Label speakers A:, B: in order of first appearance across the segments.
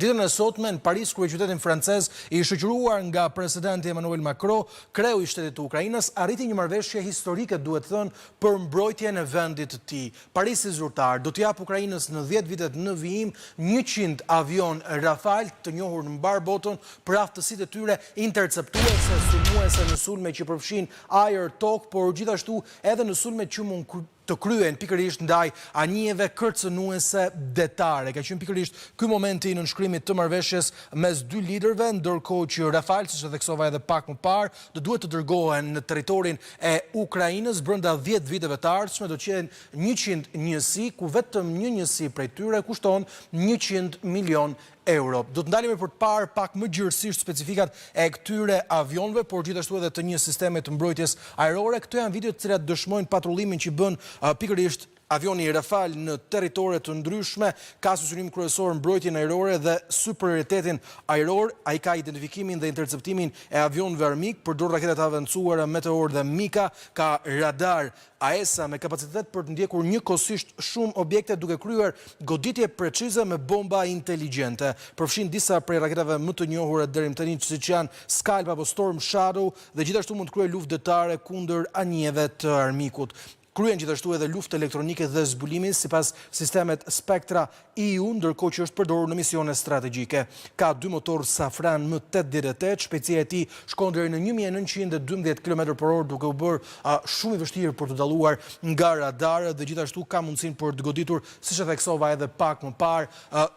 A: Ditën e sotme në Paris, kryeqytetin francez, i shoqëruar nga presidenti Emmanuel Macron, kreu i shtetit të Ukrainës, arriti një marrëveshje historike, duhet thënë, për mbrojtjen e vendit të tij. Parisi zyrtar do t'i japë Ukrainës në 10 vitet në vijim 100 avionë Rafale të njohur në mbarë botën për aftësitë e tyre interceptuese, sulmuese në sulme që përfshijnë ajër, tokë, por gjithashtu edhe në sulme që mund të kryhen pikërisht ndaj anijeve kërcënuese detare. Ka qenë pikërisht ky momenti i nënshkrimit të marrëveshjes mes dy liderëve, ndërkohë që Rafale, siç e theksova edhe pak më parë, do duhet të dërgohen në territorin e Ukrainës brenda 10 viteve të ardhshme, do të jenë 100 njësi, ku vetëm një njësi prej tyre kushton 100 milion euro. Do të ndalemi për të parë pak më gjerësisht specifikat e këtyre avionëve, por gjithashtu edhe të një sistemi të mbrojtjes ajrore. Këto janë video të cilat dëshmojnë patrullimin që bën pikërisht avioni Rafale në territore të ndryshme, ka si synim kryesor mbrojtjen ajrore dhe superioritetin ajror. Ai ka identifikimin dhe interceptimin e avionëve armik, përdor raketa të avancuara Meteor dhe Mika, ka radar AESA me kapacitet për të ndjekur njëkohësisht shumë objekte duke kryer goditje precize me bomba inteligjente. Përfshin disa prej raketave më të njohura deri më tani, siç janë Scalp apo Storm Shadow dhe gjithashtu mund të kryejë luftë detare kundër anijeve të armikut. Kryen gjithashtu edhe luftë elektronike dhe zbulimi sipas sistemet Spectra EU, ndërkohë që është përdorur në misione strategjike. Ka dy motorë Safran M88, shpejtësia e tij shkon deri në 1912 km për orë, duke u bërë shumë i vështirë për të dalluar nga radarët dhe gjithashtu ka mundësinë për të goditur, siç e theksova edhe pak më parë,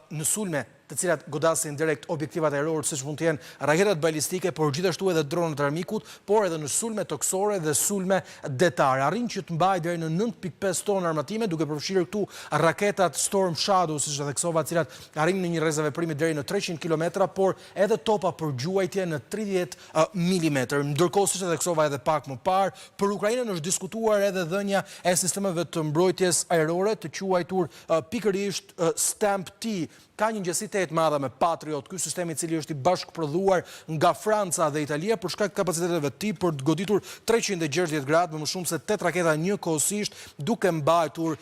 A: në sulme të cilat godasin direkt objektivat ajrorë, siç mund të jenë raketat balistike, por gjithashtu edhe dronët e armikut, por edhe në sulme tokësore dhe sulme detare. Arrin që të mbajë deri në 9.5 ton armatime, duke përfshirë këtu raketat Storm Shadow, siç e theksova, të cilat arrijnë në një rreze veprimi deri në 300 kilometra, por edhe topa për gjuajtje në 30 mm. Ndërkohë, siç e theksova edhe pak më parë, për Ukrainën është diskutuar edhe dhënia e sistemeve të mbrojtjes ajrore të quajtur pikërisht STAMP-T. Ka një ngjasi tejet të madhe me Patriot, ky sistem i cili është i bashkëprodhuar nga Franca dhe Italia për shkak të kapaciteteve të tij për të goditur 360 gradë me më shumë se 8 raketa njëkohësisht, duke mbajtur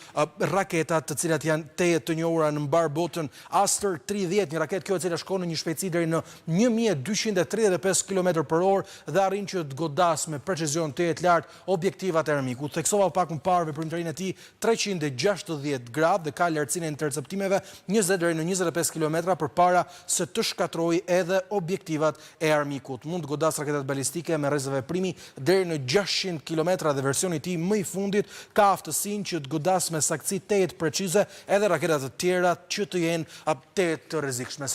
A: raketat të cilat janë tejet të njohura në mbarë botën. Aster 30, një raketë kjo e cila shkon në një shpejtësi deri në 1235 km për orë dhe arrin që të godasë me precizion tejet të lartë objektivat e armikut. Theksova pak më parë veprimtarinë e tij 360 gradë dhe ka lartësinë e interceptimeve 20 deri në 25 kilometra përpara se të shkatërrojë edhe objektivat e armikut. Mund të godasë raketat balistike me rreze veprimi deri në 600 kilometra dhe versioni i tij më i fundit ka aftësinë që të godasë me saktësi tejet precize edhe raketat të tjera që të jenë tejet të rrezikshme.